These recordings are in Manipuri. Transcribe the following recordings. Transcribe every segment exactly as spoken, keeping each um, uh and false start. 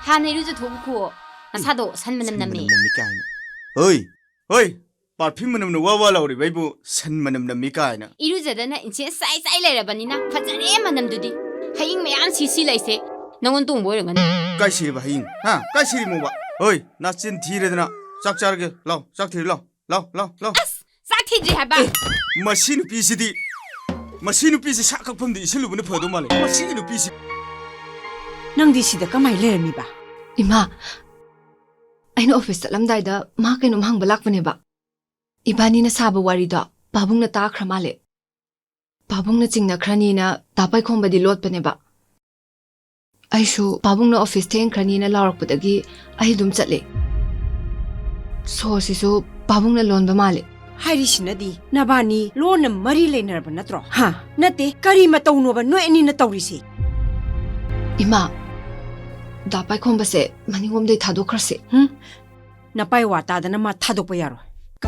ꯍꯥꯟꯅ ꯏꯔꯨꯖꯊꯣꯛꯈꯣ꯫ ꯅꯁꯥꯗꯣ ꯁꯟ ꯃꯅꯝ ꯁꯟ ꯅꯝꯃꯦ꯫ ꯃꯅꯝ ꯅꯝꯃꯤ ꯀꯥꯏꯅ꯫ ꯍꯣꯏ, ꯍꯣꯏ, perfume ꯃꯅꯝꯅ ꯋꯥ ꯋꯥ ꯂꯥꯎꯔꯤꯕ ꯑꯩꯕꯨ ꯁꯟ ꯃꯅꯝ ꯅꯝꯃꯤ ꯀꯥꯏꯅ꯫ ꯏꯔꯨꯖꯗꯅ ꯏꯟꯁꯦꯟꯁ ꯆꯥꯏ ꯆꯥꯏ ꯂꯩꯔꯕꯅꯤꯅ ꯐꯖꯔꯦ ꯃꯅꯝꯗꯨꯗꯤ꯫ ꯍꯌꯤꯡ ꯃꯌꯥꯝ ꯁꯤ ꯁꯤ ꯂꯩꯁꯦ ꯅꯪꯉꯣꯟ ꯇꯣꯡꯕ ꯑꯣꯏꯔꯝꯒꯅꯤ꯫ ꯀꯥꯏ ꯁꯤꯔꯤꯕ ꯍꯌꯤꯡ? ꯍꯥ? ꯀꯥꯏ ꯁꯤꯔꯤꯃꯣꯕ? ꯍꯣꯏ, ꯅꯥꯆꯤꯟ ꯊꯤꯔꯦꯗꯅ꯫ ꯆꯥꯛ ꯆꯥꯔꯒꯦ꯫ ꯂꯥꯎ, ꯆꯥꯛ ꯊꯤꯔꯨ ꯂꯥꯎ꯫ ꯂꯥꯎ, ꯂꯥꯎ, ꯂꯥꯎ꯫ ꯑꯁ! ꯆꯥꯛ ꯊꯤꯗ꯭ꯔꯤ ꯍꯥꯏꯕ꯫ ꯑꯦ, ꯃꯁꯤ ꯅꯨꯄꯤꯁꯤꯗꯤ, ꯃꯁꯤ ꯅꯨꯄꯤꯁꯤ ꯁꯥ ꯀꯛꯐꯝꯗ ꯏꯁꯤꯜꯂꯨꯕꯅ ꯐꯗꯧ ꯃꯥꯜꯂꯦ꯫ ꯃꯁꯤꯒꯤ ꯅꯨꯄꯤꯁꯤ꯫ ꯅꯪꯗꯤ ꯁꯤꯗ ꯀꯃꯥꯏ ꯂꯩꯔꯝꯃꯤꯕ? ꯏꯃꯥ, ꯑꯩꯅ ꯑꯣꯐꯤꯁ ꯆꯠꯂꯝꯗꯥꯏꯗ ꯃꯥ ꯀꯩꯅꯣꯝ ꯍꯪꯕ ꯂꯥꯛꯄꯅꯦꯕ꯫ ꯏꯕꯥꯅꯤꯅ ꯁꯥꯕ ꯋꯥꯔꯤꯗꯣ ꯄꯥꯕꯨꯡꯅ ꯇꯥꯈ꯭ꯔ ꯃꯥꯜꯂꯦ꯫ ꯄꯥꯕꯨꯡꯅ ꯆꯤꯡꯅꯈ꯭ꯔꯅꯤꯅ ꯗꯥ ꯄꯥꯏꯈꯣꯝꯕꯗꯤ ꯂꯣꯠꯄꯅꯦꯕ꯫ ꯑꯩꯁꯨ ꯄꯥꯕꯨꯡꯅ ꯑꯣꯐꯤꯁ ꯊꯦꯡꯈ꯭ꯔꯅꯤꯅ ꯂꯥꯎꯔꯛꯄꯗꯒꯤ ꯑꯩ ꯑꯗꯨꯝ ꯆꯠꯂꯦ꯫ ꯁꯣꯁꯤꯁꯨ ꯄꯥꯕꯨꯡꯅ ꯂꯣꯟꯕ ꯃꯥꯜꯂꯦ꯫ ꯍꯥꯏꯔꯤꯁꯤꯅꯗꯤ ꯅꯕꯥꯅꯤ ꯂꯣꯟꯅ ꯃꯔꯤ ꯂꯩꯅꯔꯕ ꯅꯠꯇ꯭ꯔꯣ? ꯍꯥ? ꯅꯠꯇꯦ, ꯀꯔꯤ ꯃꯇꯧꯅꯣꯕ ꯅꯣꯏ ꯑꯅꯤꯅ ꯇꯧꯔꯤꯁꯤ? ꯏꯃꯥ, ꯗꯥ ꯄꯥꯏꯈꯣꯝꯕꯁꯦ ꯃꯅꯤꯡꯂꯣꯝꯗꯩ ꯊꯥꯗꯣꯛꯈ꯭ꯔꯁꯦ꯫ ꯍꯨꯝ? ꯅꯄꯥꯏ ꯋꯥ ꯇꯥꯗꯅ ꯃꯥ ꯊꯥꯗꯣꯛꯄ ꯌꯥꯔꯣꯏ꯫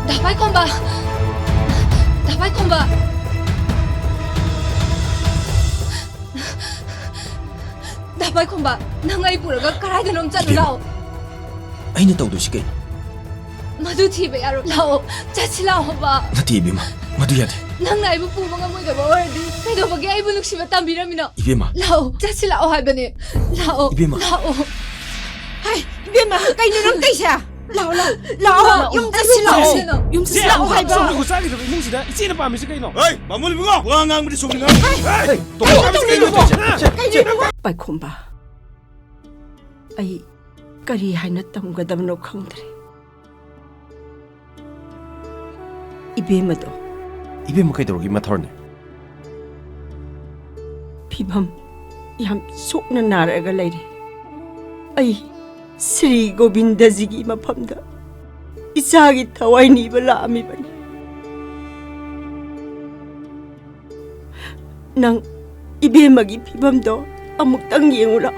ꯗꯥ ꯄꯥꯏꯈꯣꯝꯕ! ꯗꯥ ꯄꯥꯏꯈꯣꯝꯕ! ꯗꯥ ꯄꯥꯏꯈꯣꯝꯕ, ꯅꯪ ꯑꯩ ꯄꯨꯔꯒ ꯀꯔꯥꯏꯗꯅꯣꯝ ꯆꯠꯂꯨ ꯏꯕꯦꯝꯃ, ꯂꯥꯛꯑꯣ꯫ ꯑꯩꯅ ꯇꯧꯗꯣꯏꯁꯤ ꯀꯩꯅꯣ? ꯃꯗꯨ ꯊꯤꯕ ꯌꯥꯔꯣꯏ꯫ ꯂꯥꯛꯑꯣ, ꯆꯠꯁꯤ ꯂꯥꯛꯑꯣꯕ꯫ ꯅꯠꯇꯦ ꯏꯕꯦꯝꯃ, ꯃꯗꯨ ꯌꯥꯗꯦ꯫ ꯅꯪꯅ ꯑꯩꯕꯨ ꯄꯨꯕ ꯉꯝꯃꯣꯏꯗꯕ ꯑꯣꯏꯔꯗꯤ ꯀꯩꯗꯧꯕꯒꯤ ꯑꯩꯕꯨ ꯅꯨꯡꯁꯤꯕ ꯇꯝꯕꯤꯔꯝꯃꯤꯅꯣ? ꯏꯕꯦꯝꯃ꯫ ꯂꯥꯛꯑꯣ, ꯆꯠꯁꯤ ꯂꯥꯛꯑꯣ ꯍꯥꯏꯕꯅꯦ꯫ ꯂꯥꯛꯑꯣ, ꯏꯕꯦꯝꯃ꯫ ꯂꯥꯛꯑꯣ꯫ ꯍꯥꯏ, ꯏꯕꯦꯝꯃ, ꯀꯩꯅꯣ ꯅꯪ ꯇꯧꯏꯁꯦ? ꯂꯥꯛꯑꯣ, ꯂꯥꯛꯑꯣ, ꯂꯥꯛꯑꯣ, ꯂꯥꯛꯑꯣ, ꯌꯨꯝ ꯆꯠꯁꯤ ꯂꯥꯛꯑꯣ꯫ ꯆꯠꯁꯤ ꯂꯥꯛꯑꯣ꯫ ꯌꯨꯝ ꯆꯠꯁꯤ ꯂꯥꯛꯑꯣ ꯍꯥꯏꯕ꯫ ꯁꯣꯝꯒꯤ ꯆꯥꯈꯤꯗ꯭ꯔꯕ ꯏꯃꯨꯡꯁꯤꯗ ꯏꯆꯦꯅ ꯄꯥꯝꯃꯤꯁꯤ ꯀꯩꯅꯣ? ꯍꯩ, ꯕꯥꯃꯣꯟ ꯏꯕꯨꯡꯉꯣ, ꯋꯥ ꯉꯥꯡꯕꯗꯤ ꯆꯨꯝꯅ ꯉꯥꯡꯉꯨ꯫ ꯍꯩ, ꯍꯩ, ꯇꯣꯛꯑꯣ꯫ ꯀꯩꯅꯣ? ꯄꯥꯏꯈꯣꯝꯕ, ꯑꯩ ꯀꯔꯤ ꯍꯥꯏꯅ ꯇꯝꯒꯗꯕꯅꯣ ꯈꯪꯗ꯭ꯔꯦ꯫ ꯏꯕꯦꯝꯃꯗꯣ꯫ ꯏꯕꯦꯝꯃ ꯀꯩꯗꯧꯔꯒꯦ ꯃꯊꯧꯔꯅꯦ? ꯐꯤꯕꯝ ꯌꯥꯝ ꯁꯣꯛꯅ ꯅꯥꯔꯒ ꯂꯩꯔꯦ꯫ ꯑꯩ ꯁ꯭ꯔꯤ ꯒꯣꯕꯤꯟꯗꯖꯤꯒꯤ ꯃꯐꯝꯗ ꯏꯆꯥꯒꯤ ꯊꯋꯥꯏ ꯅꯤꯕ ꯂꯥꯛꯑꯝꯃꯤꯕꯅꯤ꯫ ꯅꯪ ꯏꯕꯦꯝꯃꯒꯤ ꯐꯤꯕꯝꯗꯣ ꯑꯃꯨꯛꯇꯪ ꯌꯦꯡꯉꯨ ꯂꯥꯎ꯫